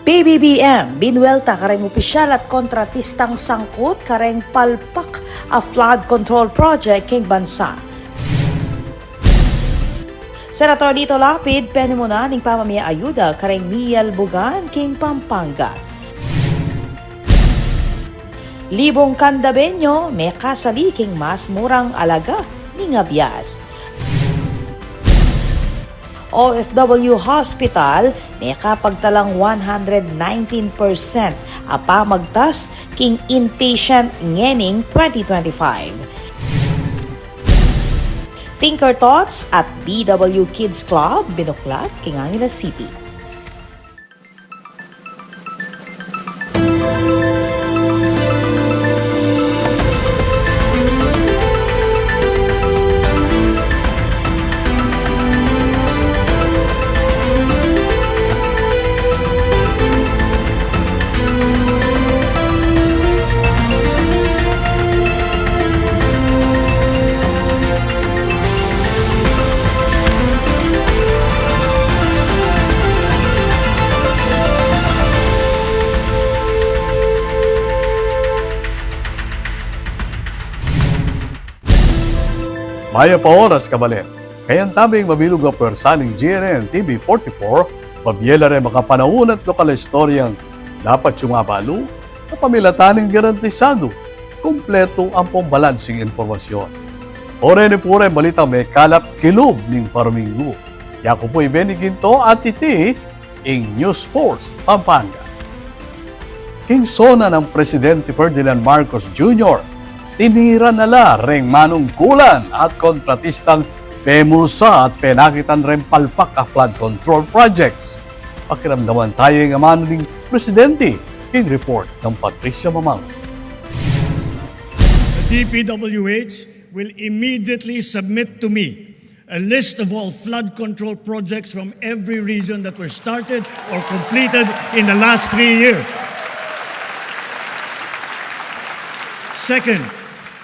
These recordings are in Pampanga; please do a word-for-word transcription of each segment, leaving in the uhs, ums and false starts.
P B B M, binuelta kareng opisyal at kontratistang sangkut kareng palpak a flood control project king bansa. Senator Lito Lapid, penimuna ning pamamie ayuda kareng miyalbugan king Pampanga. Libong Candabeño, mekasali king mas murang alaga ning abias. O F W hospital, mekapagtalang one hundred nineteen percent a pamagtas king inpatient ngening twenty twenty-five. Tinker Tots at B W Kids Club, binuklat king Angeles City. Mayap a oras, kabalen. Kayabe ing mabilug a pwersa ning G N N T V forty-four, mabie la reng makapanaun at lokal a istoryang dapat yu mabalu, kapamilatan ning garantisadu, kumpletu ampong balanseng impormasyon. O reni pu reng balitang mekalap kilub ning paruminggu. Yaku pu i Benny Ginto at iti ing News Force Pampanga. King sona nang Presidente Ferdinand Marcos Junior, tinira na la reng manungkulan at kontratistang pemulsa at penakitan reng palpak a flood control projects. Pakiramdaman taya ing amanu ning Presidente king report nang Patricia Mamang. The D P W H will immediately submit to me a list of all flood control projects from every region that were started or completed in the last three years. Second,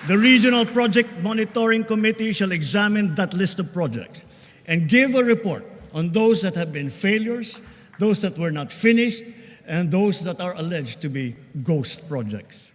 the Regional Project Monitoring Committee shall examine that list of projects and give a report on those that have been failures, those that were not finished, and those that are alleged to be ghost projects.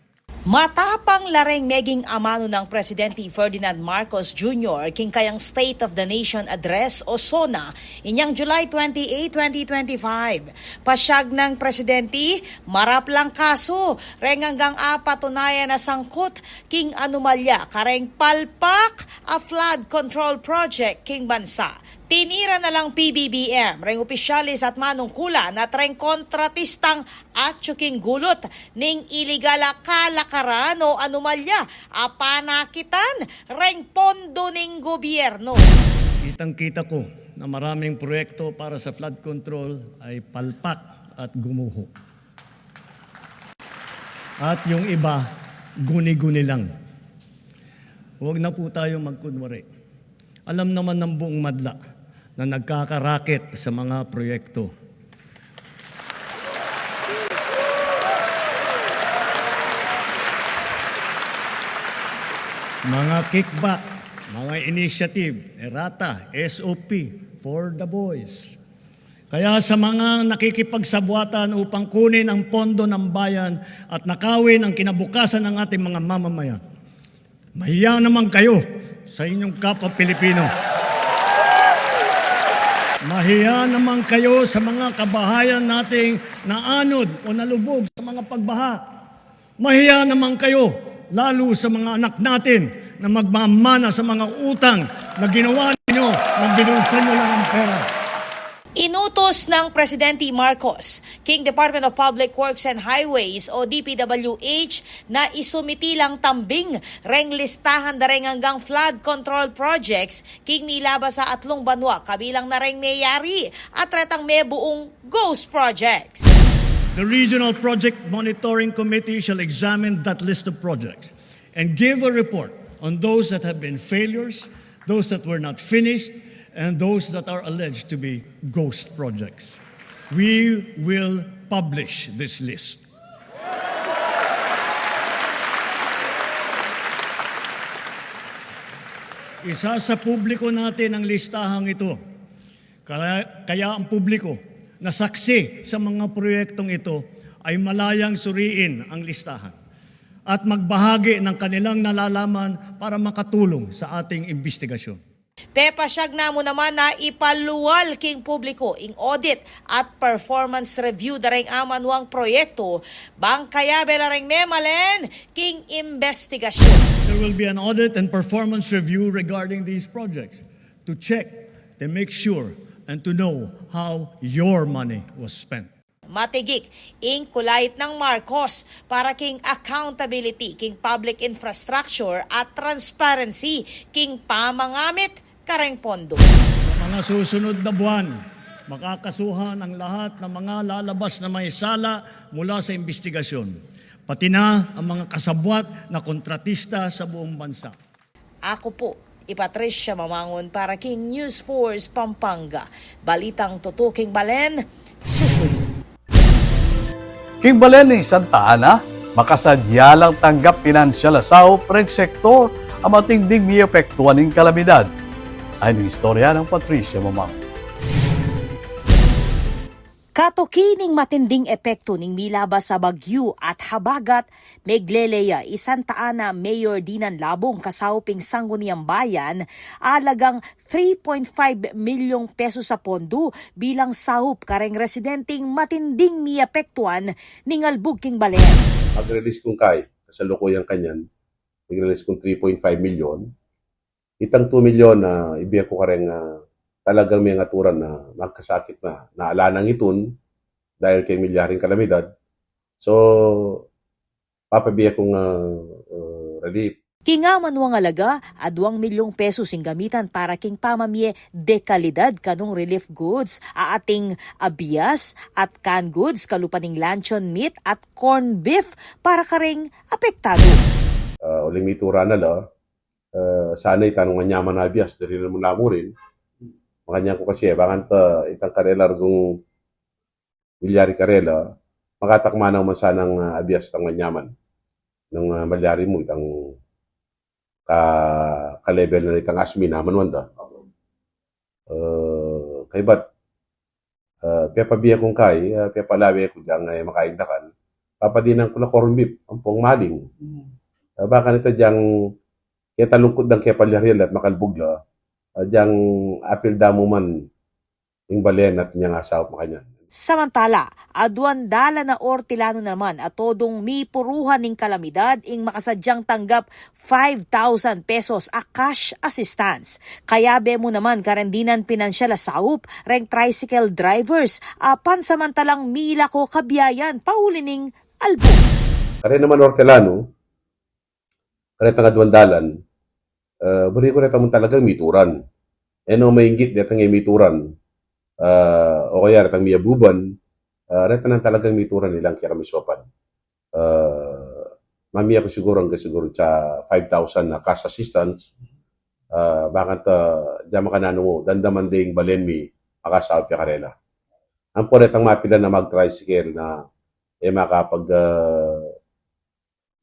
Matapang la reng meging amanu nang Presidente Ferdinand Marcos Junior king kayang State of the Nation Address o sona inyang July twenty-eight, twenty twenty-five. Pasyag nang Presidente, marap lang kasu reng anggang apatunayan a sangkut king anomalya kareng palpak a flood control project king bansa. Tinira na lang P B B M reng opisyalis at manungkulan at reng kontratistang atyu king gulut ning iligal a kalakaran o anomalya a panakitan reng pondo ning gobyerno. Kitang-kita ko na maraming proyekto para sa flood control ay palpak at gumuho. At yung iba, guni-guni lang. Huwag na po tayo magkunwari. Alam naman ng buong madla na nagkakaraket sa mga proyekto. Mga kickback, mga initiative, errata, S O P, for the boys. Kaya sa mga nakikipagsabwatan upang kunin ang pondo ng bayan at nakawin ang kinabukasan ng ating mga mamamayan, mahiya naman kayo sa inyong kapwa Pilipino. Mahiya naman kayo sa mga kabahayan nating naanod o nalubog sa mga pagbaha. Mahiya naman kayo, lalo sa mga anak natin na magmamana sa mga utang na ginawa ninyo nang binulsa nyo lang ang pera. Inutos nang Presidente Marcos king Department of Public Works and Highways o D P W H na isumiti lang tambing reng listahan da reng anggang flood control projects king milabas a atlung banua, kabilang na reng meyari at retang mebuung ghost projects. The Regional Project Monitoring Committee shall examine that list of projects and give a report on those that have been failures, those that were not finished, and those that are alleged to be ghost projects. We will publish this list. Isasapubliko natin ang listahang ito. Kaya, kaya ang publiko, na saksi sa mga proyektong ito ay malayang suriin ang listahan at magbahagi ng kanilang nalalaman para makatulong sa ating imbestigasyon. Pepasyag na mu naman na ipalual king publiko ing audit at performance review da reng amanuang proyekto, bang kayabe la reng memalen king imbestigasyon. There will be an audit and performance review regarding these projects to check, to make sure, and to know how your money was spent. Matigik ing kulait nang Marcos para king accountability king public infrastructure at transparency king pamangamit kareng pondo. Mga susunod na buwan, makakasuhan ang lahat ng mga lalabas na may sala mula sa imbestigasyon, pati na ang mga kasabwat na kontratista sa buong bansa. Aku pu i Patricia Mamangun para king News Force Pampanga. Balitang tutuking balen, susuyu. King balen ning Santa Ana, makasadya lang tanggap pinansyal a saup reng sektor a matinding miepektuan ning kalamidad. Ayni ing istorya nang Patricia Mamangun. Katuki ning matinding epektu ning milabas a bagyu at habagat, meglele ya i Santa Ana Mayor Dinan Labong kasaup ing Sangguniang Bayan, alagang three point five milyong pesos a pondu bilang saup kareng residenteng matinding miepektuan ning albug king balen. Mag-release kung kai, kasalukuyan kanyan, mag-release kung three point five milyon. Itang two milyon na ibie ku kareng, ah, talagang mengaturan na magkasakit na, na ala nang itun dahil keng milyaring kalamidad. So, papabie kung, ah, ah, relief. King amanuang alaga, aduang milyong pesos ing gamitan para king pamamie de kalidad kanung relief goods, a ating a bias at canned goods, kalupa ning luncheon meat at corned beef para kareng apektadu. Ah, uling mitura na la, ah, sana itang manyaman a bias, dari na mu la murin. Makanyan ku kasi, e, bang kanta itang karela rugya milyari karela, makatakma na man sanang, ah, abias tang manyaman. Nung, ah, malyari mu itang ka, ka-level na nitang asmi naman wanda. Ah, kaybat, ah, pepabie kung kai, ah, pepalawe ku dyang, eh, makain dakal. Papadinan ku la corned beef, ampong maling. Ah, baka nita dyang ketalungkud dang kepalyari la at makalbug la, ah, dyang apil da mu man ing balen at inyang asaup makanyan. Samantala, aduang dalan a ortelano naman a todung mipuruhan ning kalamidad ing makasadyang tanggap five thousand pesos a cash assistance. Kayabe mu naman kareng dinan pinansyal a saup reng tricycle drivers a pansamantalang milako kabiayan pauli ning albug. Karen naman ortelano, karetang aduang dalan, ah, buri ku reta mu talagang mituran. E no mainggit detang e mituran, ah, o kaya retang miabuban, ah, reta nang talagang mituran ilang kekamisopan. Ah, mamie ku siguru angga siguru ca five thousand na cash assistance, ah, bakanta, ah, dyan makananu mu, dandaman de ing balen mi, makasaup ya karela. Ampo retang mapilan a mag-tricycle na e makapag, ah,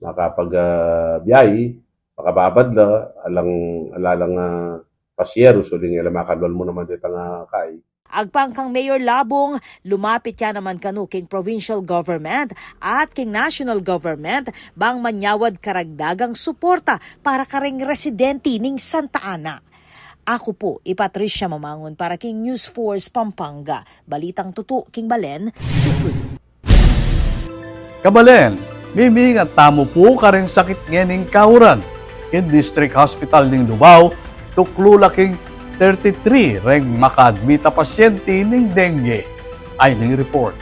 makapag, ah, biyahe, makababad la, alang, ala lang, ah, pasyeros, uling e la makalual mu naman detang, ah, kai. Agpang kang Mayor Labong, lumapit ya naman kanu king provincial government at king national government bang manyawad karagdagang suporta para kareng residente ning Santa Ana. Aku pu i Patricia Mamangun para king News Force Pampanga. Balitang tutu king balen, susuyu. Kabalen, mimingat tamu pu kareng sakit ngening kauran. King District Hospital ning Lubao, tuklu la king thirty-three reng maka-admit a pasyente ning dengue. Ayni ing report.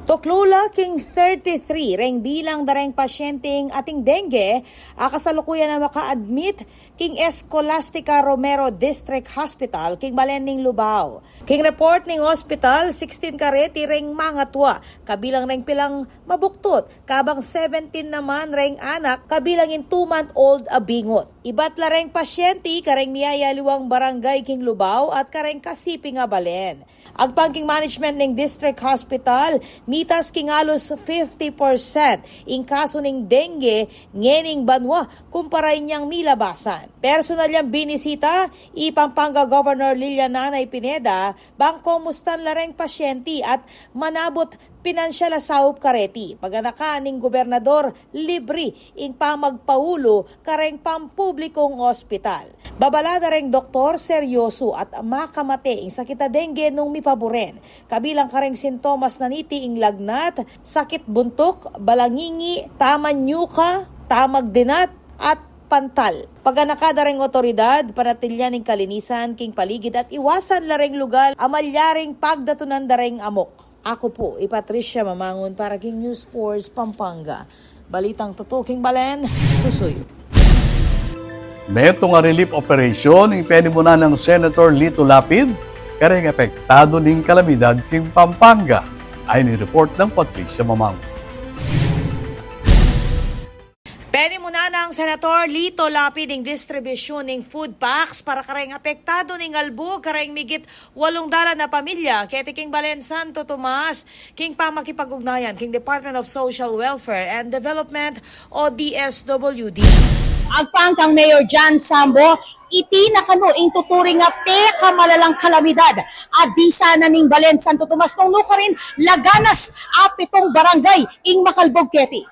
Tuklu la king thirty-three reng bilang da reng pasyenteng ating dengue a kasalukuyan a maka-admit king Escolastica Romero District Hospital king balen ning Lubao. King report ning hospital, sixteen kareti reng mangatua, kabilang reng pilang mabuktut, kabang seventeen naman reng anak, kabilang ing two-month-old a bingut. Ibat la reng pasyente kareng miyayaliwang barangay king Lubao at kareng kasiping a balen. Agpang king management ning District Hospital, Itas king alus fifty percent ing kasu ning dengue ngening banua kumpara inyang milabasan. Personal yang binisita i Pampanga Governor Lilian Nanay Pineda bang komustan la reng pasyente at manabut pinansyal a saup kareti. Paganakan ning gobernador, libri ing pamagpaulu kareng pampublikung ospital. Babala da reng doktor, seryosu at makamate ing sakit a dengue nung mipaburen. Kabilang kareng sintomas na niti ing lagnat, sakit buntuk, balangingi, tamanyuka, tamagdinat, at pantal. Paganaka da reng otoridad, panatilyan ing kalinisan king paligid at iwasan la reng lugal a malyaring pagdatunan da reng amok. Aku pu i Patricia Mamangun para king News Force Pampanga. Balitang tutuking balen, susuyu. Metung a relief operation ing penimunan nang Senator Lito Lapid kareng apektadu ning kalamidad king Pampanga. Ay ni report nang Patricia Mamangun. Penimunan nang Senator Lito Lapid ing distribusyun ning food packs para kareng apektadu ning albug kareng migit walung dalan a pamilya keti king balen Santo Tomas king pamakipag-ugnayan king Department of Social Welfare and Development o D S W D. Agpang kang Mayor John Sambo, iti na kanu ing tuturing a pekamalalang kalamidad a disa na ning balen Santo Tomas nung nukarin laganas a pitung barangay ing makalbug keti.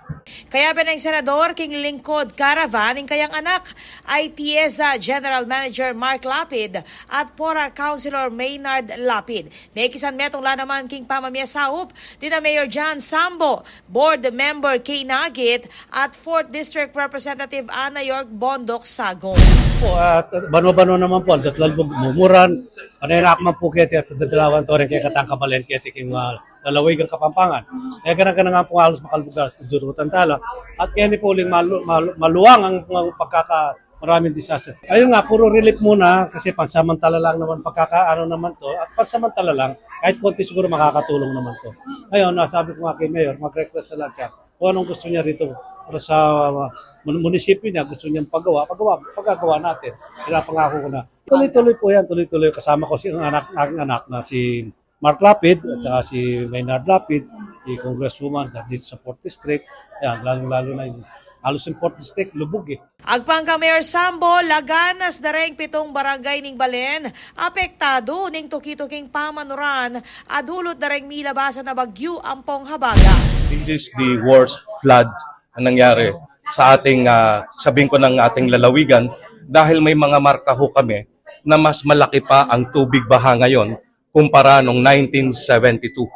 Kayabe neng Senador king lingkod caravan ing kayang anak, I T S General Manager Mark Lapid at Pora Councilor Maynard Lapid. Mekisan metung la naman king pamamie saup dina Mayor John Sambo, Board Member Kay Nagit, at Fourth District Representative Ana York Bondoc Sagong. Po, at banwa-banwa naman po, ang datlalbug mumuran, panay na akman po keti at dadalawan to rin kay katang kabalen keti king, ah, lalawigan Kapampangan. Eh, gana-gana nga po halos makalbug na durutan tala. At kaya ni po uling malu-, malu-, maluwang ang, ang pagkaka-, maraming disaster. Ayun nga, puro relief muna kasi pansamantala lang naman, pagkaka-, ano naman to, at pansamantala lang, kahit konti siguro makakatulong naman to. Ngayon, nasabi ko nga kay Mayor, mag-request na lang siya kung anong gusto niya rito para sa, uh, mun-, munisipyo niya, gusto niyang pagawa, pagawa, pagagawa natin. Pinapangako ko na. Tuloy-tuloy po yan, tuloy-tuloy. Kasama ko si, ang anak, aking anak na si Mark Lapid at saka si Maynard Lapid, si Congresswoman dito sa Fourth District. Yan, lalong-lalo na yung halos yung Fourth District, lubog eh. Agpang kang Mayor Sambo, laganas da reng pitung barangay ning balen apektadu ning tuki-tuking pamanuran a dulut da reng milabasan a bagyu ampong habagat. This is the worst flood na nangyari sa ating, ah, sabihin ko, ng ating lalawigan, dahil may mga marka ho kami na mas malaki pa ang tubig baha ngayon kumpara nung nineteen seventy-two.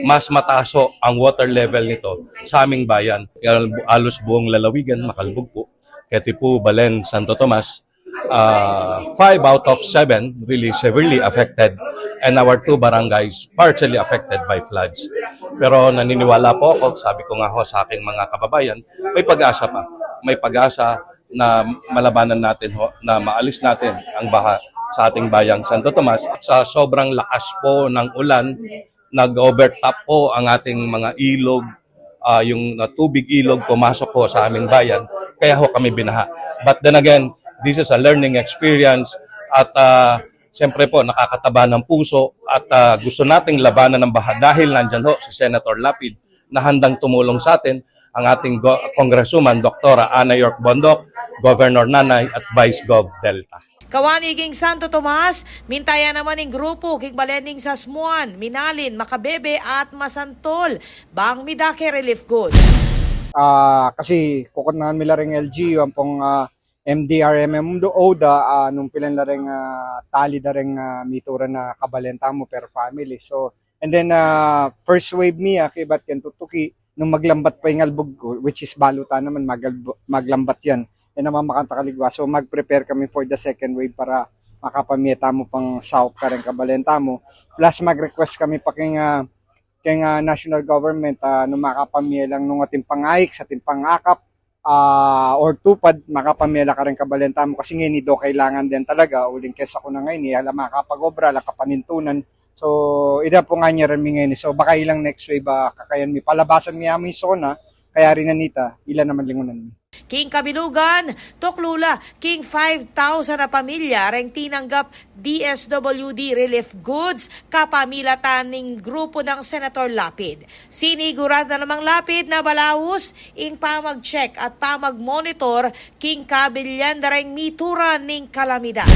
Mas mataas ho ang water level nito sa aming bayan. Kaya halos buong lalawigan, makalbug po. Keti po, balen Santo Tomas, ah, five out of seven really severely affected, and our two barangays partially affected by floods. Pero naniniwala po ako, sabi ko nga ho sa aking mga kababayan, may pag-asa pa. May pag-asa na malabanan natin ho, na maalis natin ang baha sa ating bayang Santo Tomas. Sa sobrang lakas po ng ulan, nag-overtop po ang ating mga ilog, ah, yung, ah, tubig ilog pumasok po sa aming bayan, kaya ho kami binaha. But then again, this is a learning experience at, ah, siyempre po, nakakataba ng puso at, ah, gusto nating labanan ng baha dahil nandyan ho si Senator Lapid na handang tumulong sa atin, ang ating go-, Congresswoman, Doktora Ana York Bondoc, Governor Nanay at Vice Gov Delta. Kawani king Santo Tomas, minta ya naman ing grupu king balen ning Sasmuan, Minalin, Macabebe at Masantol bang midake relief goods. Ah, kasi kukutnan mi la ring L G U ampong, ah, M D R M M O da, ah, nung pilan la ring, ah, tali da ring, ah, mituran a kabalen tamu per family. So, and then, ah, first wave mi, ah, kibat ken tutuki, nung maglambat pa ing albug, which is balu ta naman, magalb-, maglambat yan. Yan naman makanta kaligwa. So, mag-prepare kami for the second wave para makapamie tamu pang saup kareng kabalen tamu. Plus, mag-request kami pa king, ah, king, ah, national government, ah, nung makapamie lang nung atin pang-aik, sa atin pang-akap, ah, or tupad, makapamie la kareng kabalen tamu. Kasi ngeni, do kailangan din talaga, uling kesa ku na ngeni, ala makapag-obra, ala kapanintunan. So, ida pu ngeni rin mi ngeni. So, baka ilang next wave, ah, kakayan mi. Palabasan mi amu ing sona, kaya rin na nita, ila naman lingunan mi. King kabilugan, tuklu la king five thousand a pamilya reng tinanggap D S W D relief goods kapamilatan ning grupu nang Senator Lapid. Sinigurado na namang Lapid na balaus ing pamag-check at pamag-monitor king kabilyan da reng mituran ning kalamidad.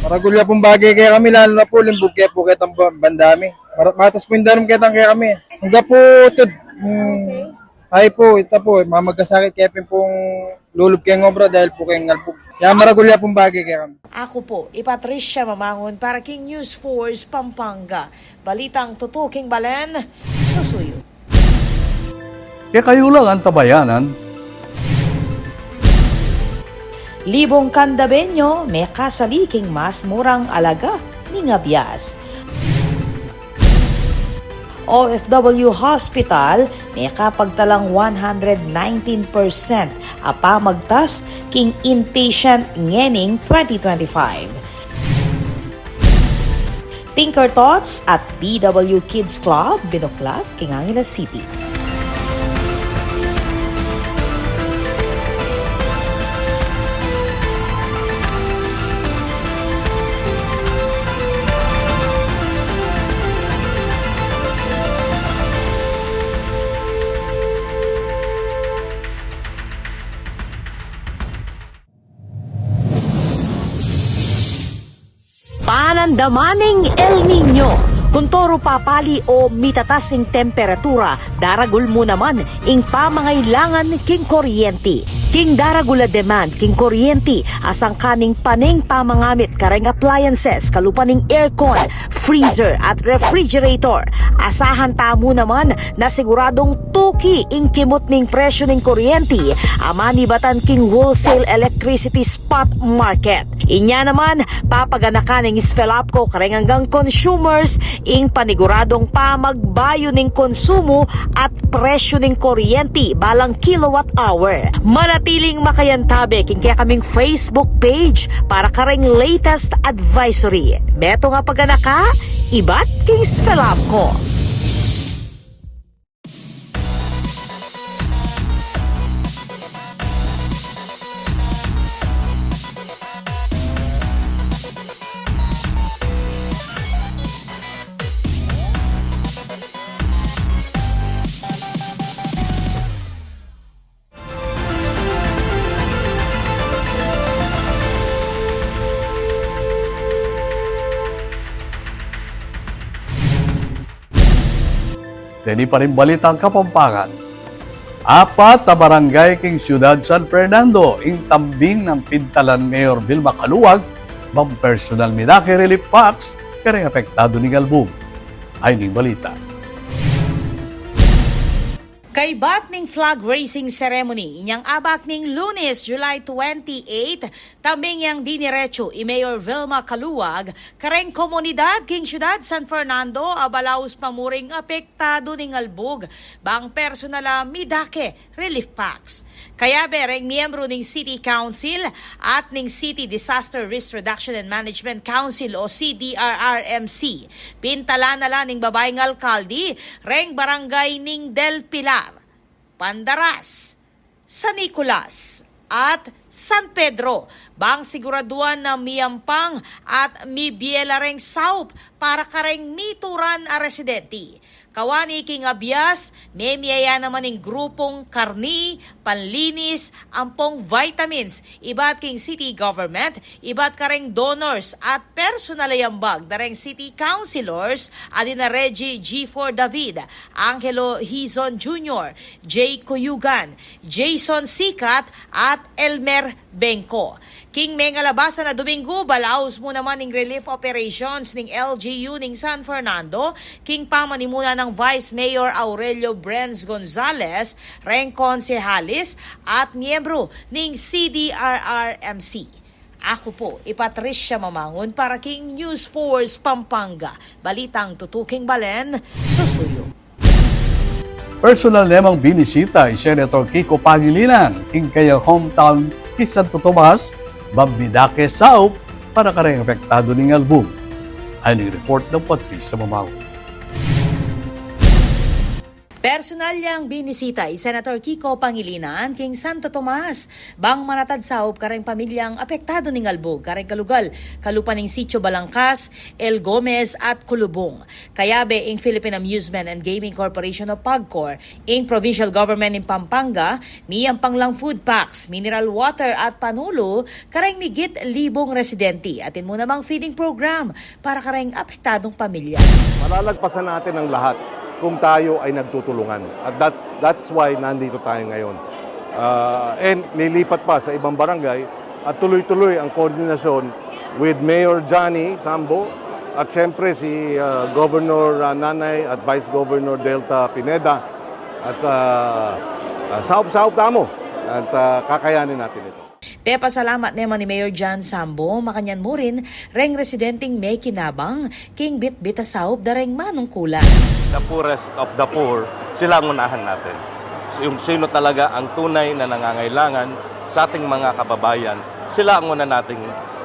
Maragul ya pung bage kekami, lalu na pu limbuke pu ketang ba-, bandami. Mar-, matas pu ing danum ketang kekami. Angga pu tud, hmm, ay pu, ita pu, mamagkasakit kaya pin pung lulub keng obra dahil pu keng ngalpug. Kaya maragul ya pung bage kekami. Aku pu i Patricia Mamangun para king News Force Pampanga. Balitang tutuking balen, susuyu. Kekayu lang antabayanan. Libong Candabeño mekasali king mas murang alaga ning abias. O F W hospital mekapagtalang one hundred nineteen percent a pamagtas king inpatient ngening twenty twenty-five. Tinker Tots at B W Kids Club binuklat king Angeles City. Panandaman ning El Niño. Kuntoru papali o mitatas ing temperatura, daragul mu naman ing pamangailangan king kuryenti. King daragul a demand king kuryenti, asangka ning pane ing pamangamit kareng appliances, kalupa ning aircon, freezer at refrigerator. Asahan tamu naman na siguradung tuki ing kimut ning presyu ning kuryenti a manibatan king wholesale electricity spot market. Inya naman, papaganakan ning SFELAPCO kareng anggang consumers ing paniguradung pamagbayu ning konsumu at presyu ning kuryenti balang kilowatt hour. Manatiling makayantabe king kekaming Facebook page para kareng latest advisory. Metung a paganaka ibat king SFELAPCO. Deni pa ring balitang Kapampangan. Apat a barangay king Siyudad San Fernando ing tambing nang pintalan Mayor Vilma Caluag bang personal midake relief packs kareng apektadu ning albug. Ay ning balita. Kaybat ning flag raising ceremony inyang abak ning Lunes, July twenty-eight, tambing yang diniretsu i Mayor Vilma Caluag kareng komunidad king Siyudad San Fernando a balaus pa mu ring apektadu ning albug bang personal a midake relief packs. Kayabe reng miyembru ning City Council at ning City Disaster Risk Reduction and Management Council o C D R R M C. Pintalan na la ning babaing alkalde reng barangay ning Del Pilar, Pandaras, San Nicolas, at San Pedro, bang siguraduan na miyampang at mibie la reng saup para kareng mituran a residente. Kawani king abias, memie ya naman ing grupung karni, panlinis, ampong vitamins, ibat king city government, ibat kareng donors at personal a yambag da reng city councilors, a dina Reggie G four David, Angelo Hizon Junior, Jay Cuyugan, Jason Sicat, at Elmer Bengco. King mengalabasan a Domingo, balaus mu naman ing relief operations ning L G U ning San Fernando, king pamanimuna nang Vice Mayor Aurelio Brenz Gonzales, reng konsehalis at miyembru ning C D R R M C. Aku pu i Patricia Mamangun para king News Force Pampanga. Balitang tutuking balen, susuyu. Personal ne mang binisita i Senator Kiko Pangilinan king kayang hometown king Santo Tomas, bang midake saup para kareng apektadu ning albug. Ay ning report nang Patricia Mamangun. Personal yang binisita i Senator Kiko Pangilinan king Santo Tomas, bang manatad saup kareng pamilyang apektado ning albug kareng kalugal kalupa ning Sitio Balangkas, El Gomez at Kulubung. Kayabe ing Philippine Amusement and Gaming Corporation o PAGCOR, ing provincial government ning Pampanga, miyampang lang food packs, mineral water at panulu kareng migit libung residente. Atin mu namang feeding program para kareng apektadong pamilya. Malalagpasan natin ang lahat kung tayo ay nagtutulungan. At that's, that's why nandito tayo ngayon. Ah, and lilipat pa sa ibang barangay at tuloy-tuloy ang koordinasyon with Mayor Johnny Sambo at siyempre si, ah, Governor, ah, Nanay at Vice Governor Delta Pineda at, ah, ah, saup-saup tamu at, ah, kakayanin natin ito. Pepasalamat ne man ni Mayor John Sambo makanyan mu rin reng residenteng mekinabang king bitbit a saup da reng manungkulan. The poorest of the poor, sila ang unahan natin. Yung sino talaga ang tunay na nangangailangan sa ating mga kababayan, sila ang una nating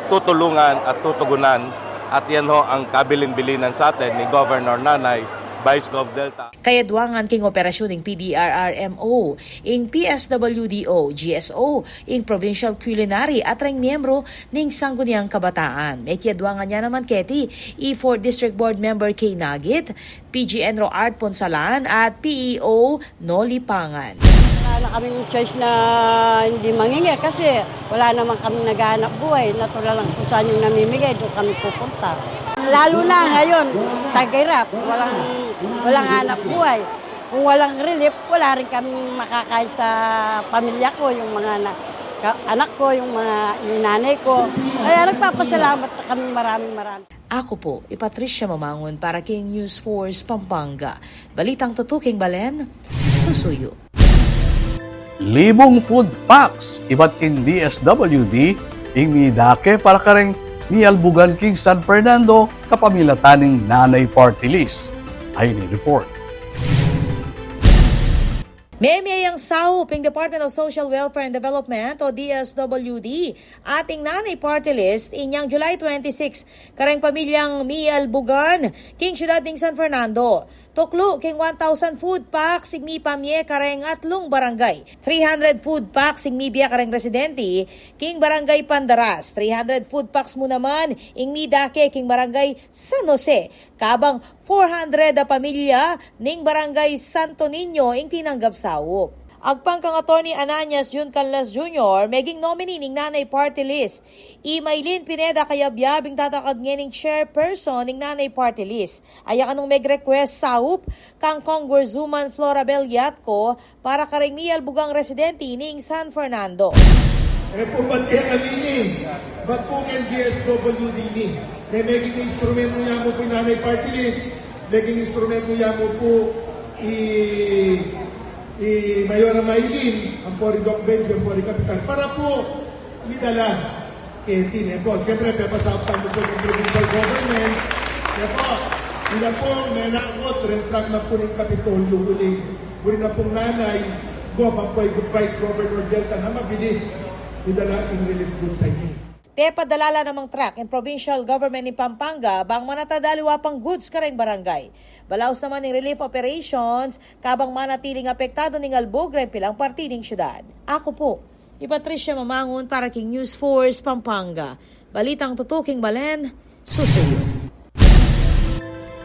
tutulungan at tutugunan. At yan ho ang kabilin-bilinan sa atin ni Governor Nanay, Vice Gov Delta. Kayadwangan king operasyun ning P D R R M O, ing P S W D O, G S O, ing Provincial Culinary at reng miyembro ning Sangguniang Kabataan. Mekiadwangan ya naman keti i fourth District Board Member Kay Nagit, P G N Roard Ponsalan at P E O Noli Pangan. Wala na kaming choice na hindi mangingi kasi wala naman kaming naghahanap buhay. Natural lang kung saan yung namimigay, doon kami pupunta. Lalo na ngayon, tagirap, walang, walang hanap buhay. Kung walang relief, wala rin kaming makakain sa pamilya ko, yung mga na, ka- anak ko, yung mga yung nanay ko. Kaya nagpapasalamat na kami maraming maraming. Aku pu i Patricia Mamangun para king News Force Pampanga. Balitang tutuking balen, susuyu. Libung food packs ibat king D S W D ing midake para kareng mialbugan king San Fernando kapamilatan ning Nanay Party List. Ayni report. Meme yang saup ing Department of Social Welfare and Development o D S W D at ing Nanay Party List inyang July twenty-six kareng pamilyang mialbugan king syudad ning San Fernando. Tuklu king one thousand food packs ing mipamie kareng atlung barangay. Three hundred food packs ing mibie kareng residente king Barangay Pandaras. Three hundred food packs mu naman ing midake king Barangay San Jose. Kabang four hundred a pamilya ning Barangay Santo Niño ing tinanggap saup. Agpang kang Attorney Ananias Jun Canlas Junior, meging nominee ning Nanay Party List. I Mylene Pineda Cayabyab ing tatakad ngening chairperson ning Nanay Party List. Aya kanung meg-request saup kang Congresswoman Florabel Yatco para kareng mialbugang residente ning San Fernando. E pu bat kekami ini, bat pu keng D S W D ini. E meging instrumentu ya mu pu i Nanay Party List, meging instrumentu ya mu pu i, i Mayora Mylene, ampo ri Doc Benji, ampo ri Kapitan. Para pu midala keti, ne pu. Siyempre, pepasaup tamu pu king provincial government. Ne pu, ila pu, menakot, reng truck na pu ning Kapitolyo uling buri na pung Nanay Gov ampo i Vice Governor Delta na mabilis midala ing relief goods a ini. Pepadala la namang truck ing provincial government ning Pampanga bang manatad aliwa pang goods kareng barangay. Balaus naman ing relief operations kabang manatiling apektado ning albug reng pilang parti ning syudad. Aku pu i Patricia Mamangun para king News Force Pampanga. Balitang tutuking balen, susuyu.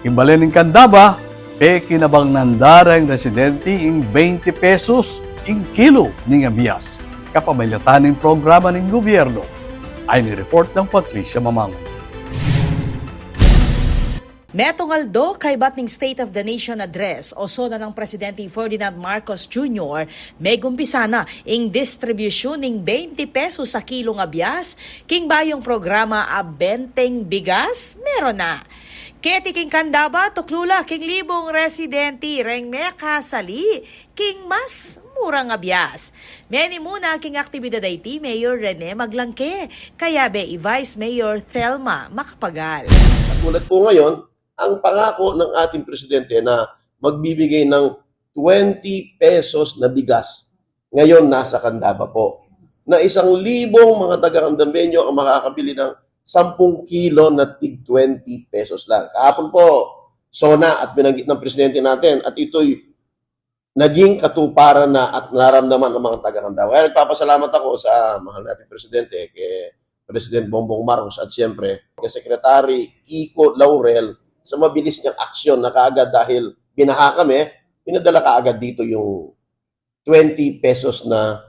King balen ning Candaba, pekinabang nanda reng residente ing twenty pesos ing kilo ning abias kapamilatan ning programa ning gobyerno. Ayni report nang Patricia Mamangun. Netung aldo kaybat ning State of the Nation Address o sona nang Presidente Ferdinand Marcos Junior, megumpisa na ing distribusyun ning twenty pesos a kilung abias king bayung programa a Benteng Bigas. Meron na keti king Candaba, tuklu la king libung residente reng mekasali king mas murang abias. Menimuna king aktibidad a iti Mayor Rene Maglangke, kayabe i Vice Mayor Thelma Macapagal. Katulad po ngayon, ang pangako ng ating presidente na magbibigay ng twenty pesos na bigas, ngayon nasa Candaba po. Na isang libong mga taga-Candabeño ang makakabili ng sampung kilo na tig twenty pesos lang. Kahapon po, sona at binanggit ng presidente natin, at ito'y naging katuparan na at naramdaman ng mga taga-Candabo. Kaya nagpapasalamat ako sa mahal nating presidente, kay President Bongbong Marcos, at siyempre kay Secretary Kiko Laurel sa mabilis niyang aksyon na kaagad dahil binaha kami, pinadala kaagad dito yung twenty pesos na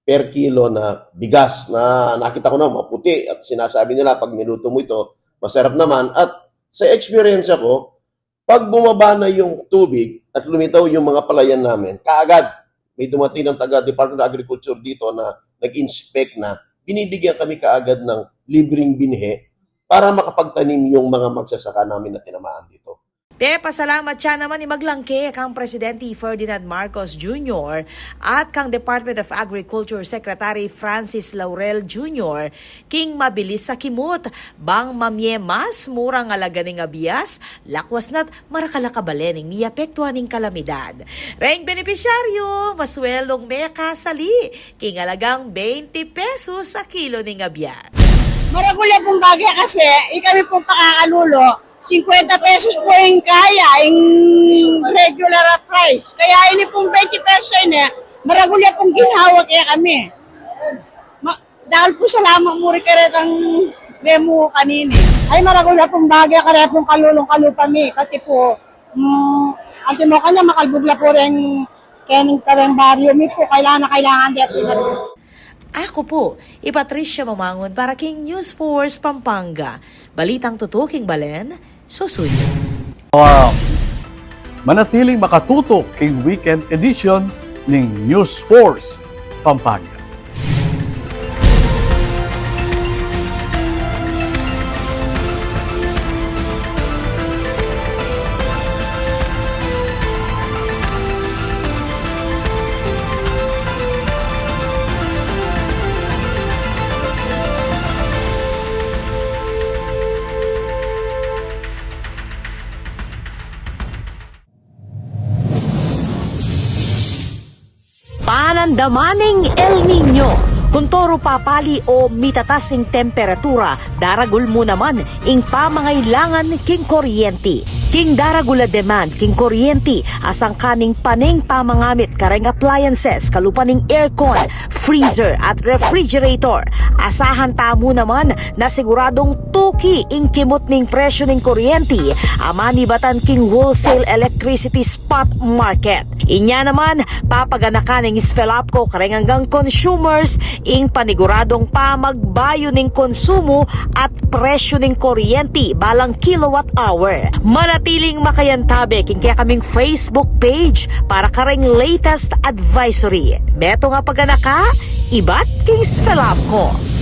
per kilo na bigas na nakita ko na maputi at sinasabi nila pag niluto mo ito, masarap naman. At sa experience ko, pag bumaba na yung tubig at lumitaw yung mga palayan namin, kaagad may dumating ng taga Department of Agriculture dito na nag-inspect na, binibigyan kami kaagad ng libreng binhi para makapagtanim yung mga magsasaka namin na tinamaan dito. Pepasalamat ya naman i maglangke kang Presidente Ferdinand Marcos Junior at kang Department of Agriculture Secretary Francis Laurel Junior king mabilis a kimut bang mamie mas murang alaga ning abias, lakwas na't marakal a kabalen ing miapektuan ning kalamidad. Reng benepisyaryu, masweldung mekasali king alagang twenty pesos a kilo ning abias. Maragul ya pung bage kasi, ikami pung pakakalulu, singkwenta pesos pu ing kaya, ing regular a price. Kaya ini pung twenty pesos ini, maragul ya pung ginhawa kekami. Ma-, dakal pung salamat mu ri karetang memu kanini. Ay, maragul ya pung bage, kare pung kalulung kalupa mi, kasi pu, mm, antimo kanya, makalbug la pu ring keng kareng baryo mi pu, kailangan na kailangan de pu. Aku pu, i Patricia Mamangun para king News Force Pampanga. Balitang tutuking balen, susuyu. Ah, manatiling makatutok king weekend edition ning News Force Pampanga. Panandaman ning El Niño. Kunto rupapali o mitatas ing temperatura, daragul mu naman ing pamangailangan king kuryenti. King daragul a demand king kuryenti, asangka ning pane ing pamangamit kareng appliances, kalupa ning aircon, freezer at refrigerator. Asahan tamu naman na siguradung tuki ing kimut ning presyu ning kuryenti a manibatan king wholesale electricity spot market. Inya naman, papaganakan ning SFELAPCO kareng anggang consumers ing paniguradung pamagbayu ning konsumu at presyu ning kuryenti balang kilowatt hour. Manatiling makayantabe king kekaming Facebook page para kareng latest advisory. Metung a paganaka, ibat king SFELAPCO.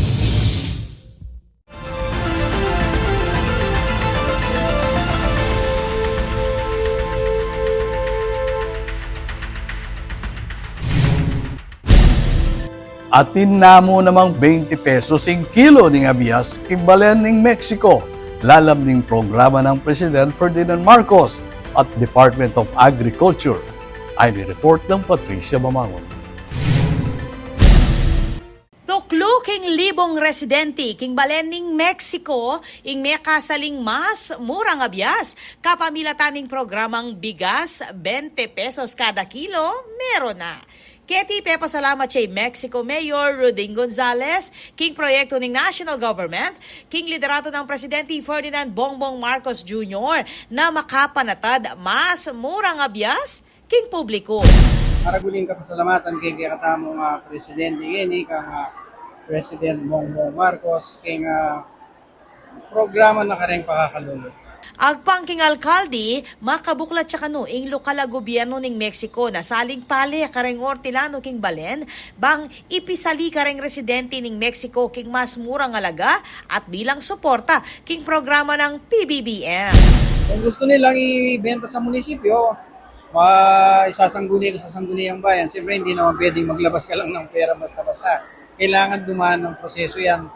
Atin na mu namang twenty pesos ing kilo ning abias king balen ning Mexico, lalam ning programa nang President Ferdinand Marcos at Department of Agriculture. Ini report nang Patricia Mamangun. Tuklu king libung residente king balen ning Mexico ing mekasaling mas murang abias kapamilatan ning programang bigas, bente pesos kada kilo, meron na. Keti pepasalamat ya i Mexico Mayor Ruding Gonzales king proyektu ning national government king liderato nang Presidente Ferdinand Bongbong Marcos Junior na makapanatad mas murang abias king publiku. Maragul ing kapasalamatan king kekatamung, ah, presidente ngeni, kang, ah, President Bongbong Marcos, king, ah, programa na kareng pakakalulu. Agpang king alkalde, makabuklat ya kanu ing lokal a gobyernu ning Mexico na saling pale kareng ortinanu king balen, bang ipisali kareng residente ning Mexico king mas murang alaga at bilang suporta king programa nang P B B M. Kung gusto nilang ibenta sa munisipyo, ma-, isasangguni ko sa Sangguniang Bayan. Siyempre, hindi naman pwedeng maglabas ka lang ng pera basta-basta. Kailangan dumaan ng proseso yan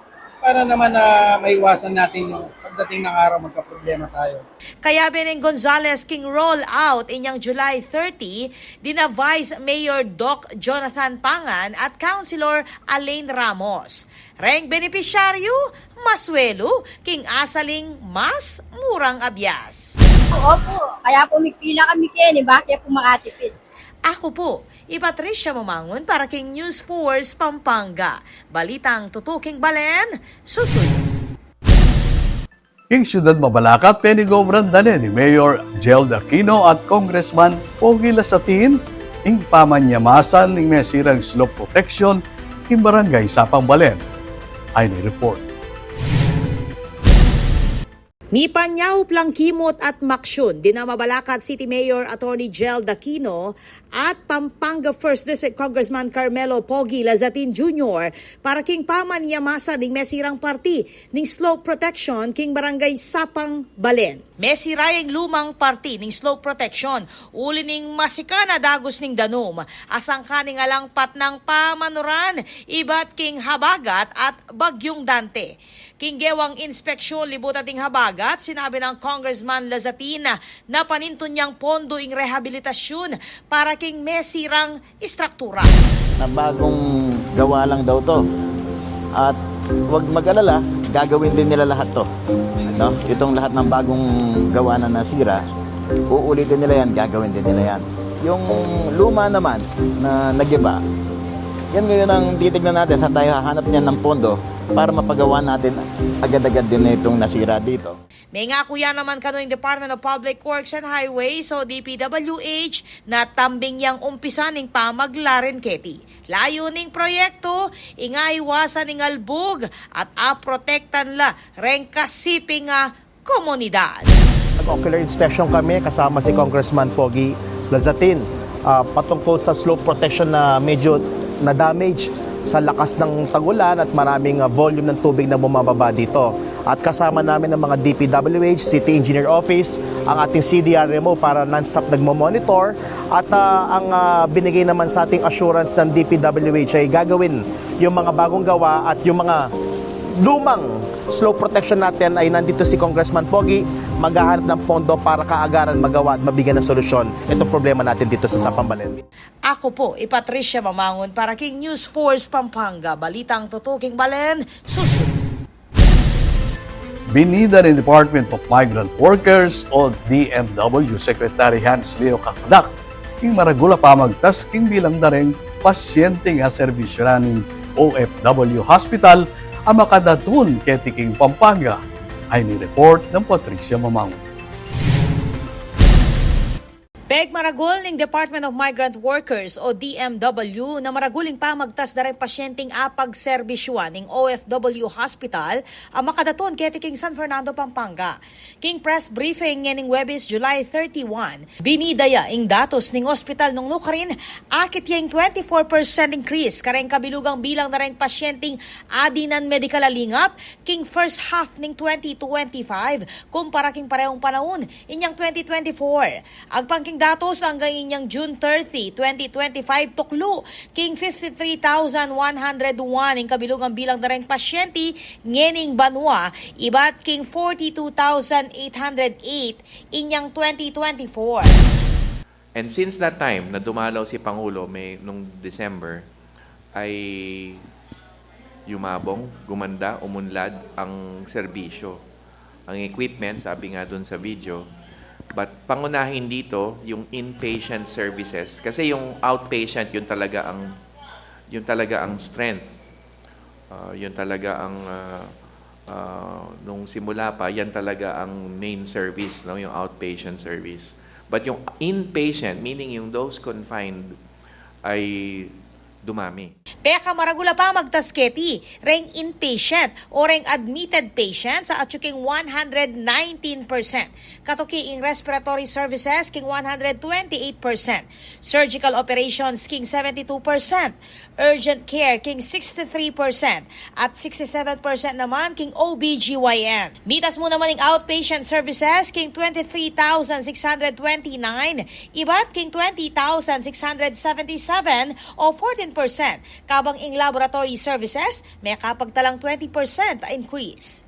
para naman na maiwasan natin yung pagdating ng araw magkaproblema tayo. Kayabe neng Gonzales king roll out inyang July thirty, dina Vice Mayor Doc Jonathan Pangan at Councilor Alain Ramos. Reng benepisyaryu, maswelu king asaling mas murang abias. Opo, kaya po mipila kami keni, bakit po makatipid? Aku pu i Patricia Mamangun para king News Force Pampanga. Balitang tutuking balen, susunod. King Syudad Mabalacat, penigobran da ne ni Mayor Gerald Aquino at Congressman Pogi Lazatin ing pamanyamasan ning mesirang slope protection king Barangay Sapang Balen. Ayni report. Mipanyaup lang kimut at maksyun dina Mabalacat City Mayor Attorney Gerald Aquino at Pampanga First District Congressman Carmelo Pogi Lazatin Junior para king pamanyamasan ning mesirang parti ning slope protection king Barangay Sapang Balen. Mesira ya ing lumang parti ning slope protection uli ning masikan a dagus ning danum a sangkan ning alang patnang pamanuran ibat king habagat at Bagyung Dante. King gewang inspeksyun libutan ding habagat, sinabi nang Congressman Lazatin na panintun yang pondo ing rehabilitasyun para king mesirang istruktura. Na bagong gawa lang daw 'to. At 'wag mag-alala, gagawin din nila lahat 'to. No? Itong lahat ng bagong gawa na nasira, uulitin nila 'yan, gagawin din nila 'yan. Yung luma naman na nagiba, 'yan ngayon ang titignan natin, saan tayo hahanap niyan ng pondo para mapagawa natin agad-agad din na itong nasira dito. Mengaku ya naman kanu ing Department of Public Works and Highways o D P W H na tambing yang umpisan ing pamaglarin keti. Layun ning proyektu, ing aiwasan ing albug at aprotektan la reng kasiping a komunidad. Nag-ocular inspection kami kasama si Congressman Pogi Lazatin, ah, patungkol sa slope protection na medyo na-damage sa lakas ng tag-ulan at maraming, ah, volume ng tubig na bumababa dito. At kasama namin ang mga D P W H, City Engineer Office, ang ating C D R M O para non-stop nagmo-monitor. At, ah, ang, ah, binigay naman sa ating assurance ng D P W H ay gagawin yung mga bagong gawa at yung mga lumang slope protection natin ay nandito si Congressman Pogi, maghahanap ng pondo para kaagaran magawa at mabigyan ng solusyon itong problema natin dito sa Sapang Balen. Aku pu i Patricia Mamangun para king News Force Pampanga, balitang tutuking balen, susunod. Binida ning Department of Migrant Workers o D M W Secretary Hans Leo Cacdac ing maragul a pamagtas king bilang da reng pasyenteng aserbisyu ning O F W hospital a makadatun keti king Pampanga. Ayni report nang Patricia Mamangun. Pegmaragul ning Department of Migrant Workers o D M W na maragul ing pamagtas da reng pasyenteng apagserbisyuan ning O F W hospital a makadatun keti king San Fernando, Pampanga. King press briefing ngening Huwebes, July thirty-one, binida ya ing datus ning ospital nung nukarin, akit ya ing twenty-four percent increase kareng kabilugang bilang da reng pasyenteng adinan medikal a lingap king first half ning twenty twenty-five kumpara king parehong panaun inyang twenty twenty-four. Agpang king datus anggang inyang June thirty, twenty twenty-five, tuklu king fifty-three thousand one hundred one ing kabilugang bilang da reng pasyente ngening banua, ibat king forty-two thousand eight hundred eight inyang twenty twenty-four. And since that time na dumalaw si Pangulo, may, nung December, ay yumabong, gumanda, umunlad ang serbisyo. Ang equipment, sabi nga dun sa video, but pangunahin dito yung inpatient services. Kasi yung outpatient, yun talaga ang, yun talaga ang strength. Ah, yun talaga ang, ah, ah, nung simula pa, yan talaga ang main service, no? Yung outpatient service. But yung inpatient, meaning yung those confined, ay dumami. Pekamaragul a pamagtas keti reng inpatient o reng admitted patients a atyu king one hundred nineteen percent. Katuki ing respiratory services king one hundred twenty-eight percent. Surgical operations king seventy-two percent. Urgent care king sixty-three percent at sixty-seven percent naman king O B G Y N. Mitas mu naman ing outpatient services king twenty-three thousand six hundred twenty-nine, ibat king twenty thousand six hundred seventy-seven o fourteen percent, kabang ing laboratory services mekapagtalang twenty percent a increase.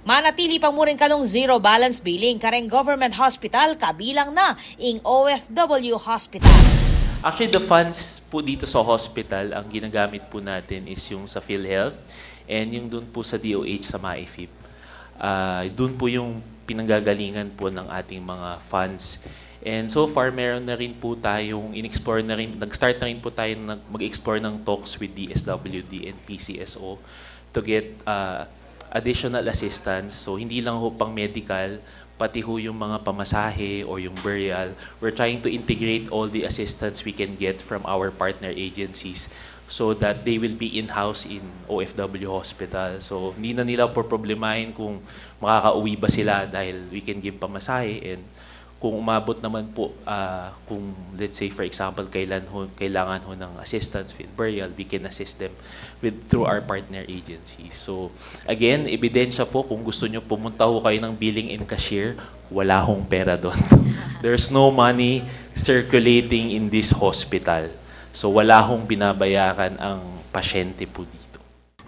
Manatili pa mu rin kanung zero balance billing kareng government hospital kabilang na ing O F W hospital. Actually, the funds po dito sa hospital, ang ginagamit po natin is yung sa PhilHealth and yung doon po sa D O H sa MAIFIP. Ah, doon po yung pinanggagalingan po ng ating mga funds. And so far, meron na rin po tayong in-explore na rin, nag-start na rin po tayo nag-, mag-explore ng talks with D S W D and P C S O to get uh, additional assistance. So, hindi lang ho pang medical, pati ho yung mga pamasahe or yung burial. We're trying to integrate all the assistance we can get from our partner agencies so that they will be in-house in O F W hospital. So, hindi na nila poproblemahin kung makakauwi ba sila dahil we can give pamasahe and kung umabot naman po, ah, kung let's say for example, kailan ho, kailangan ho ng assistance with burial, we can assist them with, through our partner agencies. So again, ebidensya po, kung gusto nyo pumunta ho kayo ng billing and cashier, wala hong pera doon. There's no money circulating in this hospital. So wala hong binabayaran ang pasyente po dito.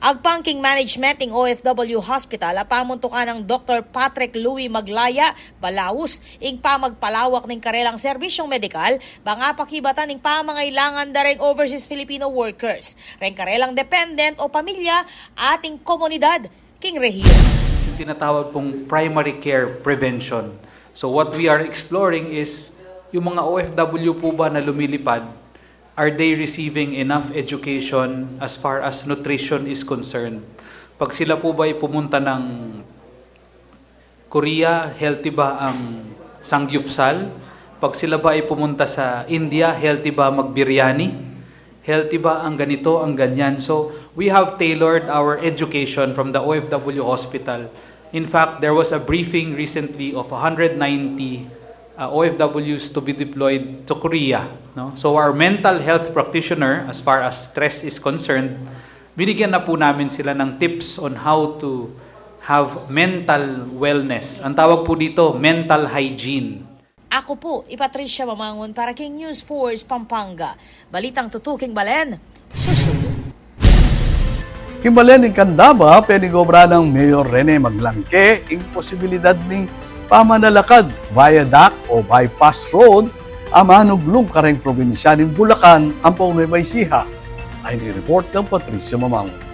Agpang king management ning O F W Hospital a pamuntukan nang Doktor Patrick Louis Maglaya Balaus ing pamagpalawak ning karelang serbisyong medikal, bang apakibatan ing pamangailangan da reng overseas Filipino workers, reng karelang dependent o pamilya, ating komunidad king rehiyon. Yung tinatawag pong primary care prevention. So what we are exploring is yung mga O F W po ba na lumilipad, are they receiving enough education as far as nutrition is concerned? Pag sila po ba ay pumunta ng Korea, healthy ba ang sangyupsal? Pag sila ba ay pumunta sa India, healthy ba magbiryani? Healthy ba ang ganito, ang ganyan? So, we have tailored our education from the O F W hospital. In fact, there was a briefing recently of one hundred ninety uh, O F Ws to be deployed to Korea. No? So our mental health practitioner, as far as stress is concerned, binigyan na po namin sila ng tips on how to have mental wellness. Ang tawag po dito, mental hygiene. Ako po, i Patricia Mamangun para king News Force Pampanga. Balitang tutuking balen, susunod. King balen ning Candaba, penigobra nang Mayor Rene Maglangke ing posibilidad ning pamanalakad, viaduct o bypass road, a manuglung kareng probinsya ning Bulacan ampong Nueva Ecija. Ayan ing report nang Patricia Mamangun.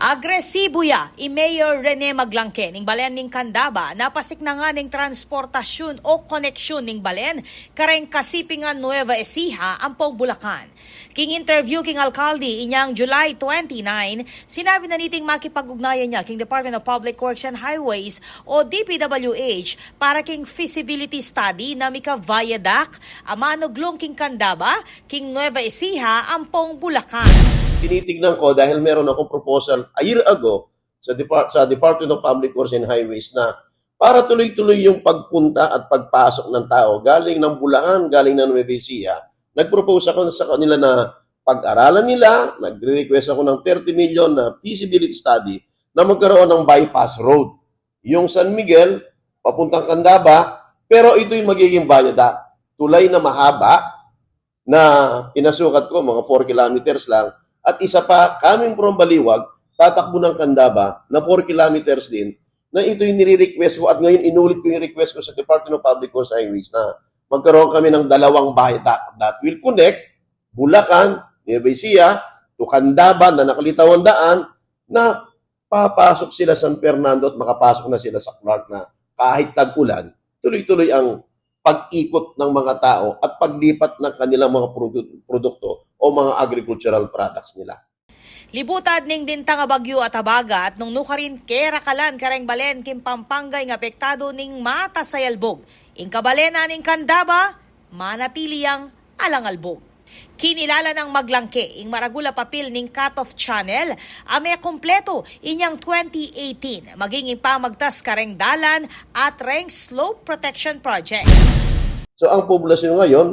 Agresibu ya i Mayor Rene Maglangke ning balen ning Candaba na pasiknangan ing transportasyun o koneksyon ning balen kareng kasipingan Nueva Ecija ampong Bulacan. King interview king alkalde inyang July twenty-nine, sinabi na niting makipag-ugnayan ya king Department of Public Works and Highways o D P W H para king feasibility study na mika viaduct a manuglung king Candaba king Nueva Ecija ampong Bulacan. Tinitignan ko dahil meron akong proposal a year ago sa, Depart- sa Department of Public Works and Highways na para tuloy-tuloy yung pagpunta at pagpasok ng tao galing ng Bulacan, galing ng Nueva Ecija. Nag-propose ako sa kanila na pag-aralan nila, nagre-request ako ng thirty million na feasibility study na magkaroon ng bypass road. Yung San Miguel, papuntang Candaba, pero ito'y magiging viaduct. Tulay na mahaba na pinasukat ko, mga four kilometers lang. At isa pa, coming from Baliwag, tatakbo ng Candaba na four kilometers din, na ito'y nire-request ko at ngayon inulit ko yung request ko sa Department of Public Works and Highways na magkaroon kami ng dalawang viaduct that will connect Bulacan, Nueva Ecija, to Candaba na nakalitaw ang daan na papasok sila San Fernando at makapasok na sila sa Clark na kahit tag-ulan, tuloy-tuloy ang pag-ikot ng mga tao at paglipat ng kanilang mga produ- produkto o mga agricultural products nila. Libutad ning dintang a bagyu at habagat nung nukarin kerakalan kareng balen king Pampanga ing apektado ning matas a yalbug. Ing kabalenan ning Candaba, manatili yang alang albug. Kinilala nang Maglangke ing maragul a papil ning cut-off channel a mekumpleto inyang twenty eighteen, maging ing pamagtas kareng dalan at reng slope protection projects. So ang populasyon ngayon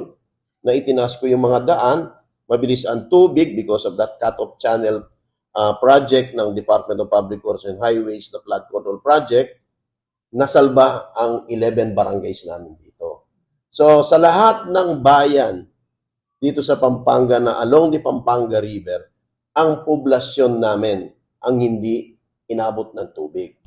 na itinaas ko yung mga daan, mabilis ang tubig because of that cut-off channel uh, project ng Department of Public Works and Highways na flood control project, nasalba ang eleven barangays namin dito. So sa lahat ng bayan dito sa Pampanga na along the Pampanga River, ang poblasyon namin ang hindi inabot ng tubig.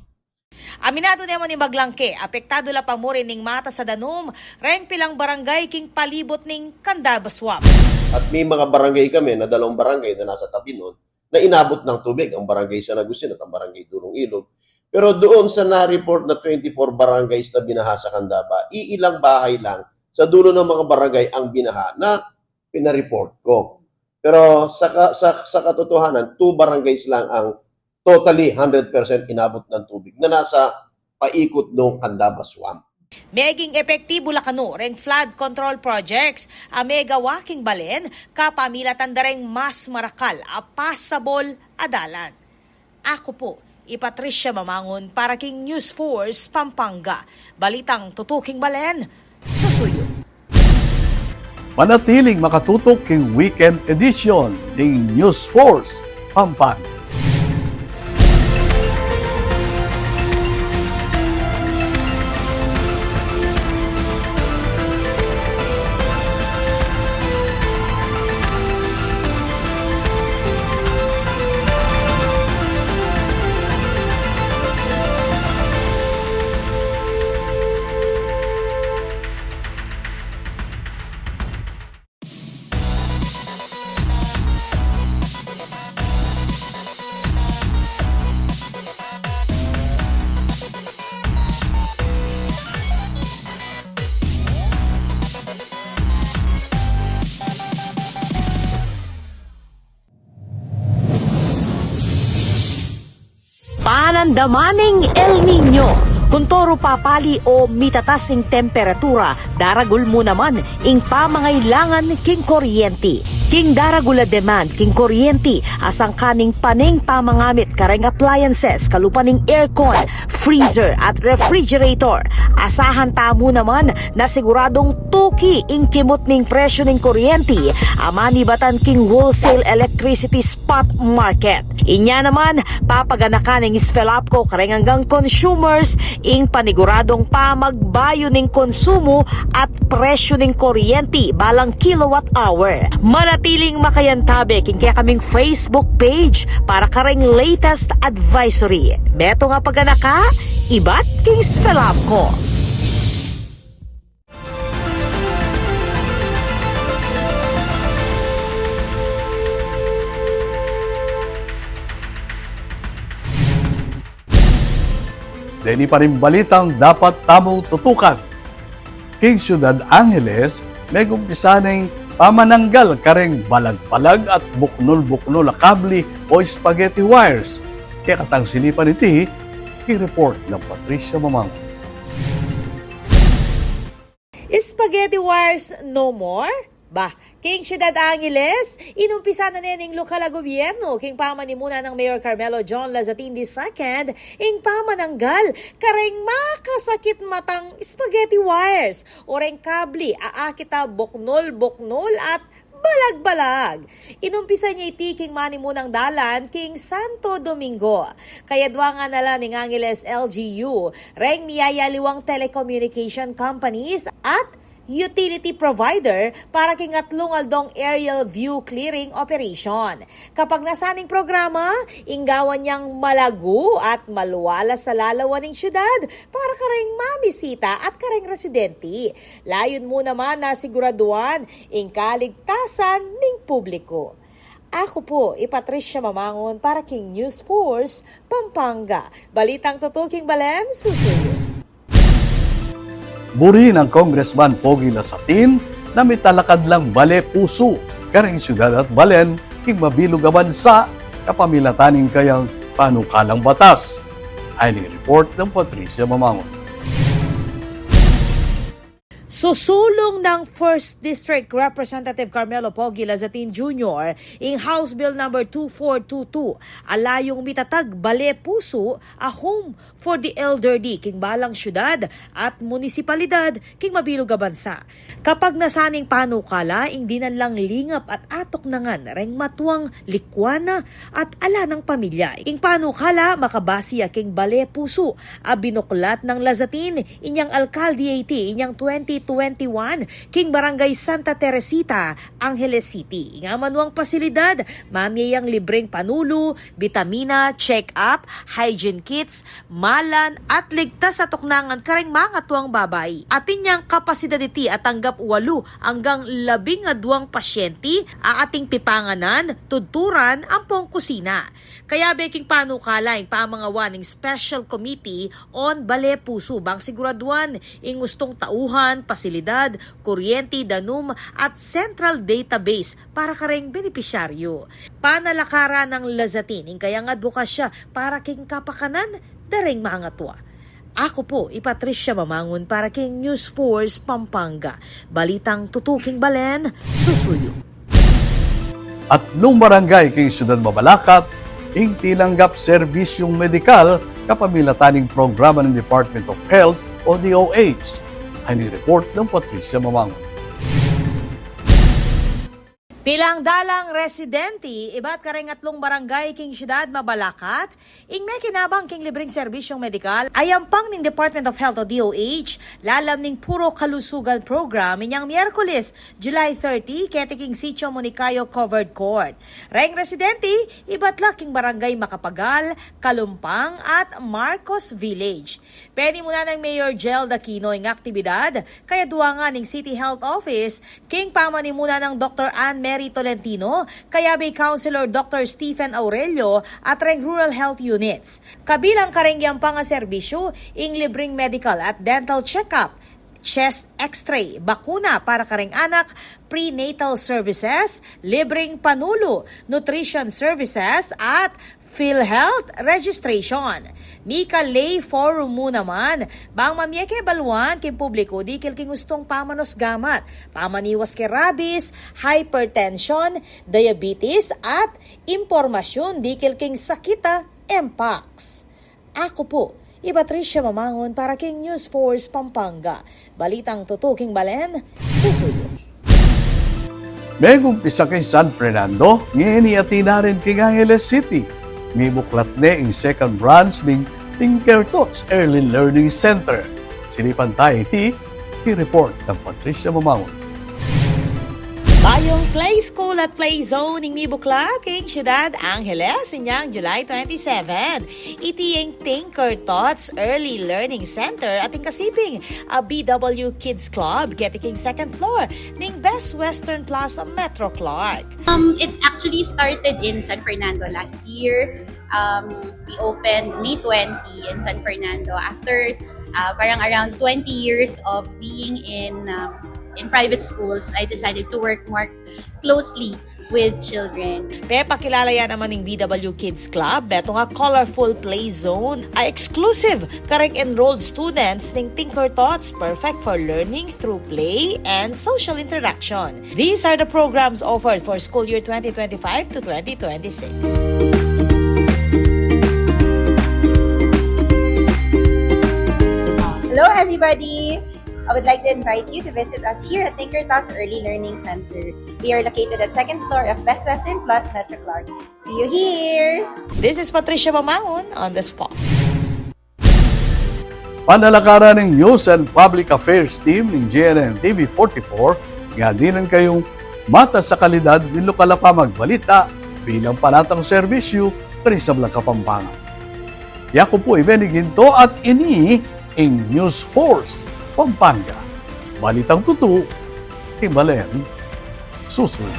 Aminado ne mu ning Maglangke, apektado la pa mu rin ning matas a danum reng pilang barangay king palibut ning Candaba Swamp. At may mga barangay kami na dalawang barangay na nasa tabi nun na inabot ng tubig, ang barangay San Agustin at ang barangay Durong Ilog. Pero doon sa na-report na twenty-four barangays na binaha sa Candaba, iilang bahay lang sa dulo ng mga barangay ang binaha na pina-report ko. Pero sa, ka- sa, sa katotohanan, two barangays lang ang totally hundred percent inabot ng tubig na nasa paikot ng Candaba Swamp. Meging epektibo la kanu reng flood control projects a megawa king balen kapamilatan da reng mas marakal a pasabol a dalan. Aku pu i Patricia Mamangun para king News Force Pampanga. Balitang tutuking balen, susuyu. Manatiling makatutok king weekend edition ning News Force Pampanga. Panandaman ning El Niño. Kuntoru papali o mitatas ing temperatura, daragul mu naman ing pamangailangan king kuryenti. King daragul a demand king kuryenti, asangka ning paneng pamangamit kareng appliances kalupa ning aircon, freezer at refrigerator. Asahan tamu naman na siguradung tuki ing kimut ning presyu ning kuryenti a manibatan king wholesale electricity spot market. Inya naman, papaganakan ning SFELAPCO kareng anggang consumers ing paniguradung pamagbayu ning konsumu at presyu ning kuryenti balang kilowatt hour. Manatiling makayantabe king kekaming Facebook page para kareng latest advisory. Beto nga paganaka, ibat king SFELAPCO. Deni pa ring balitang dapat tamung tutukan. King Syudad Angeles, megumpisa neng pamananggal kareng balag-balag at buknul-buknul a kabli o spaghetti wires. Kekatang silipan iti, king report nang Patricia Mamangun. Spaghetti wires no more? Bah, king Syudad Angeles, inumpisa na ne ning lokal a gobyerno king pamanimuna nang Mayor Carmelo John Lazatin the second ing pamananggal kareng makasakit matang spaghetti wires o reng kabli a akit a buknul-buknul at balag-balag. Inumpisa ne iti king manimunang dalan king Santo Domingo. Kayaduangan na la ning Angeles L G U reng miyayaliwang telecommunication companies at utility provider para king atlung aldong aerial view clearing operation. Kapagnasan ning programa, ing gawan yang malagu at maluwalas a lalawan ning syudad para kareng mamisita at kareng residente. Layun mu naman na siguraduan ing kaligtasan ning publiku. Aku pu i Patricia Mamangun para king News Force Pampanga. Balitang tutuking balen, susuyu. Buri nang Congressman Pogi Lasatin na mitalakad lang bale pusu kareng syudad at balen king mabilug a bansa kapamilatan ning kayang panukalang batas. Ay ning report nang Patricia Mamangun. Susulung nang First District Representative Carmelo Pogi Lazatin Junior ing House Bill number two four two two a layung mitatag bale pusu a home for the elderly king balang syudad at munisipalidad king mabilug a bansa. Kapagnasan ning panukala ing dinan lang lingap at atuknangan reng matuang, likwa na at ala nang pamilya. Ing panukala makabasi ya king bale pusu a binuklat nang Lazatin inyang alkalde iti inyang twenty twenty-one, king Barangay Santa Teresita, Angeles City. Ing amanuang pasilidad, mamie yang libreng panulu, bitamina, check-up, hygiene kits, malan, at ligtas a tuknangan kareng mangatuang babai. Atin yang kapasidad iti a tanggap walu anggang labing aduang pasyenti a ating pipanganan, tudturan, ampong kusina. Kayabe king panukala ing pamangawa ning Special Committee on Bale Pusu bang siguraduan ing ustung tauhan, pasilidad, kuryenti, danum, at central database para kareng benepisyaryu. Panalakaran nang lazatin ing kayang adbokasya para king kapakanan da reng mangatua. Aku pu i Patricia Mamangun para king News Force Pampanga. Balitang tutuking balen, susuyu. Atlung barangay king Syudad Mabalacat ing tinanggap serbisyung medikal kapamilatan ning programa ning Department of Health o D O H. Ini report nang Patricia Mamangun. Pilang dalang residenti ibat kareng atlung barangay king Syudad Mabalacat ing mekinabang king libreng serbisyung medikal a yampang ning Department of Health o D O H lalam ning Puro Kalusugan Program inyang Miyerkules, July thirty, keti king Sitio Monicayo Covered Court. Reng residenti ibat la king Barangay Macapagal, Calumpang at Marcos Village. Penimunan nang Mayor Jel Aquino ing aktibidad kayabe ning City Health Office king pamanimunan nang Doktor Ann Mary Tolentino, kayabe Councilor Doktor Stephen Aurelio at reng Rural Health Units. Kabilang kareng yampang a serbisyu ing libreng medical at dental check-up, chest x-ray, bakuna para kareng anak, prenatal services, libreng panulu, nutrition services, at PhilHealth registration. Mika Lay Forum mu naman bang mamie ke baluan king publiku dikil king ustung pamanos gamat, pamaniwas ke rabies, hypertension, diabetes, at impormasyun dikil king sakit a mpox. Aku pu i Patricia Mamangun para king News Force Pampanga. Balitang tutuking balen, susuyu. Megumpisa king San Fernando, ngeni atin na rin king Angeles City. Mibuklat ne ing second branch ning Tinker Tots Early Learning Center. Silipan ta iti king report nang Patricia Mamangun. Bayung play school at play zone ing mibuklat king Syudad Angeles inyang July twenty-seven. Iti ing Tinker Tots Early Learning Center atin kasiping a B W Kids Club keti king second floor ning Best Western Plaza, Metro Clark. Um, it actually started in San Fernando last year. Um, we opened May twenty in San Fernando. After uh, parang around twenty years of being in um, in private schools, I decided to work more closely with children. Pepakilala ya naman ning B W Kids Club, metung a colorful play zone a exclusive kareng enrolled students ning Tinker Tots, perfect for learning through play and social interaction. These are the programs offered for school year twenty twenty-five to twenty twenty-six. Hello, everybody. I would like to invite you to visit us here at Tinker Tots Early Learning Center. We are located at second floor of Best Western Plus Metro Clark. See you here! This is Patricia Mamangun on the spot. Panalakaran ning News and Public Affairs Team ning G N N T V forty-four, nga dinan kayung matas a kalidad ning lokal a pamagbalita bilang panatang serbisyu karing sablang Kapampangan. Yaku pu i Benny Ginto at ini ing News Force Pampanga. Balitang tutu, king balen, susunod.